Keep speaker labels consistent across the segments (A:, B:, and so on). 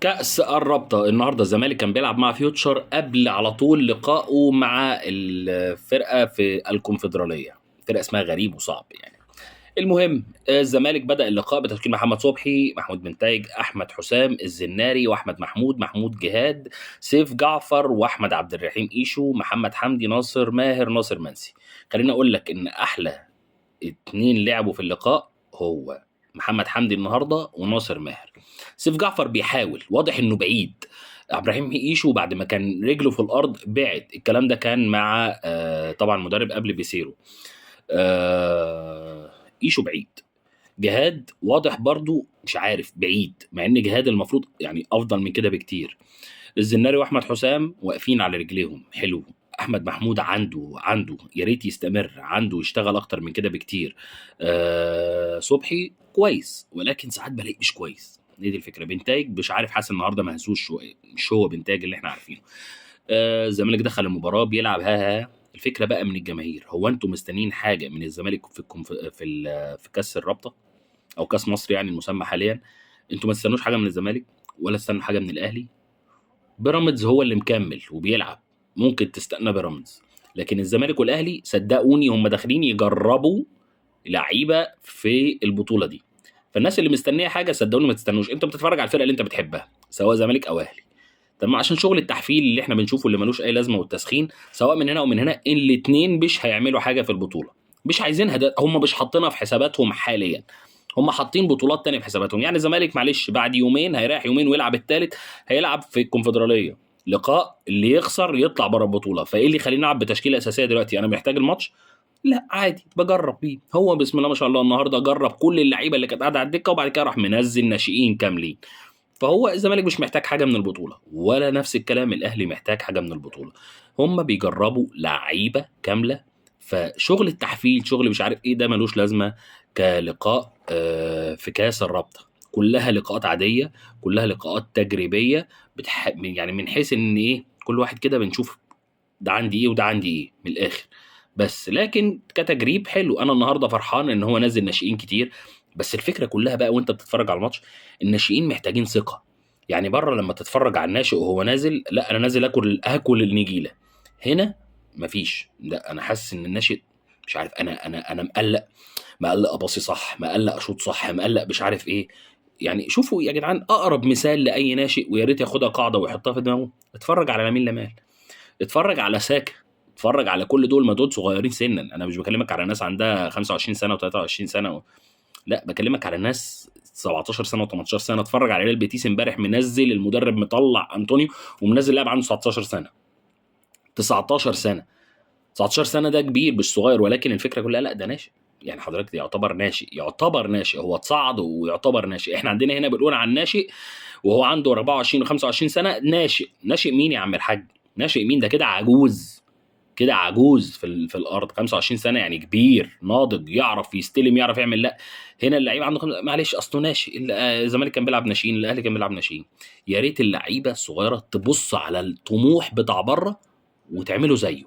A: كأس الرابطة النهارده الزمالك كان بيلعب مع فيوتشر قبل على طول لقائه مع الفرقة في الكونفدرالية، فرقة اسمها غريب وصعب يعني. المهم الزمالك بدأ اللقاء بتشكيل محمد صبحي، محمود بنتايج، أحمد حسام، الزناري، وأحمد محمود، محمود جهاد، سيف جعفر، وأحمد عبد الرحيم إيشو، محمد حمدي، ناصر ماهر، ناصر منسي. خليني أقول لك إن أحلى اتنين لعبوا في اللقاء هو محمد حمدي النهارده وناصر ماهر. سيف جعفر بيحاول، واضح انه بعيد. عبد الرحيم ايشو بعد ما كان رجله في الارض بعد. الكلام ده كان مع طبعا مدرب قبل بيسيرو. ايشو بعيد. جهاد واضح برضو مش عارف بعيد، مع ان جهاد المفروض يعني افضل من كده بكتير. الزناري واحمد حسام واقفين على رجليهم حلو. احمد محمود عنده يا ريت يستمر، عنده يشتغل اكتر من كده بكتير. صبحي كويس، ولكن ساعات بلاقيه مش كويس. دي الفكرة. بنتايج مش عارف، حاسس النهارده مهزوز شوية، مش هو بنتايج اللي احنا عارفينه. الزمالك دخل المباراة بيلعب ها ها. الفكرة بقى من الجماهير، هو انتم مستنيين حاجة من الزمالك في الكونف... في ال... في كاس الرابطة او كاس مصر يعني المسمى حاليا؟ انتم ما تستنوش حاجة من الزمالك ولا تستنوا حاجة من الاهلي. بيراميدز هو اللي مكمل وبيلعب، ممكن تستنى بيراميدز، لكن الزمالك والاهلي صدقوني هم داخلين يجربوا لعيبة في البطولة دي. فالناس اللي مستنيه حاجة صدقوني ما تستنوش. انت بتتفرج على الفرقة اللي انت بتحبها سواء زمالك او اهلي، تمام؟ عشان شغل التحفيل اللي احنا بنشوفه اللي ملوش اي لازمه والتسخين سواء من هنا او من هنا، الاثنين مش هيعملوا حاجة في البطولة، مش عايزينها، ده هم مش حاطينها في حساباتهم حاليا، هم حاطين بطولات تانية في حساباتهم. يعني الزمالك معلش بعد يومين هيريح يومين ويلعب الثالث، هيلعب في الكونفدراليه، لقاء اللي يخسر يطلع بره البطولة. فايه اللي يخليني العب بتشكيله اساسية دلوقتي؟ انا محتاج الماتش؟ لا عادي بجرب بيه. هو بسم الله ما شاء الله النهارده جرب كل اللعيبة اللي كانت قاعدة على الدكة، وبعد كده راح منزل ناشئين كاملين. فهو الزمالك مش محتاج حاجة من البطولة، ولا نفس الكلام الاهلي محتاج حاجة من البطولة. هم بيجربوا لعيبة كاملة، فشغل التحفيل شغل مش عارف ايه ده ملوش لازمه كلقاء في كاس الرابطة. كلها لقاءات عادية، كلها لقاءات تجريبية، يعني من حيث ان ايه كل واحد كده بنشوف ده عندي ايه وده عندي ايه من الاخر بس. لكن كتجريب حلو، انا النهارده فرحان ان هو نزل ناشئين كتير. بس الفكرة كلها بقى وانت بتتفرج على الماتش، الناشئين محتاجين ثقة. يعني بره لما تتفرج على الناشئ وهو نازل، لا انا نازل اكل النجيله. هنا مفيش، لا انا حاسس ان الناشئ مش عارف، انا مقلق، مقلق اباصي صح، مقلق اشوط صح، مقلق مش عارف ايه. يعني شوفوا يا جدعان اقرب مثال لاي ناشئ ويا ريت ياخدها قاعدة ويحطها في دماغه، اتفرج على لامين يامال، اتفرج على ساكا، اتفرج على كل دول، ما دول صغيرين سنا. انا مش بكلمك على ناس عندها 25 سنة و23 سنة لا بكلمك على ناس 17 سنة و18 سنة. اتفرج على ريال بيتيس امبارح، منزل المدرب مطلع انطونيو ومنزل لاعب عنده 19 سنة، 19 سنة، 19 سنة ده كبير مش صغير. ولكن الفكرة كلها لا ده ناشئ، يعني حضرتك يعتبر ناشئ، يعتبر ناشئ، هو اتصعد ويعتبر ناشئ. احنا عندنا هنا بنقول عن ناشئ وهو عنده 24 و25 سنة ناشئ. ناشئ مين يا عم الحاج؟ ناشئ مين؟ ده كده عجوز، كده عجوز في الارض. 25 سنة يعني كبير ناضج، يعرف يستلم، يعرف يعمل. لا هنا اللعيب عنده معلش اصله ناشئ. الزمالك كان بيلعب ناشئين، الاهلي كان بيلعب ناشئين. يا ريت اللعيبة الصغيرة تبص على الطموح بتاع بره وتعمله زيه،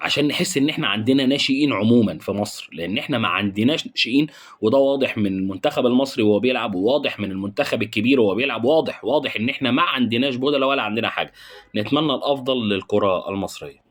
A: عشان نحس ان احنا عندنا ناشئين عموما في مصر، لان احنا ما عندناش ناشئين. وده واضح من المنتخب المصري وهو بيلعب، وواضح من المنتخب الكبير وهو بيلعب، واضح ان احنا ما عندناش بدلة ولا عندنا حاجة. نتمنى الافضل للكرة المصرية.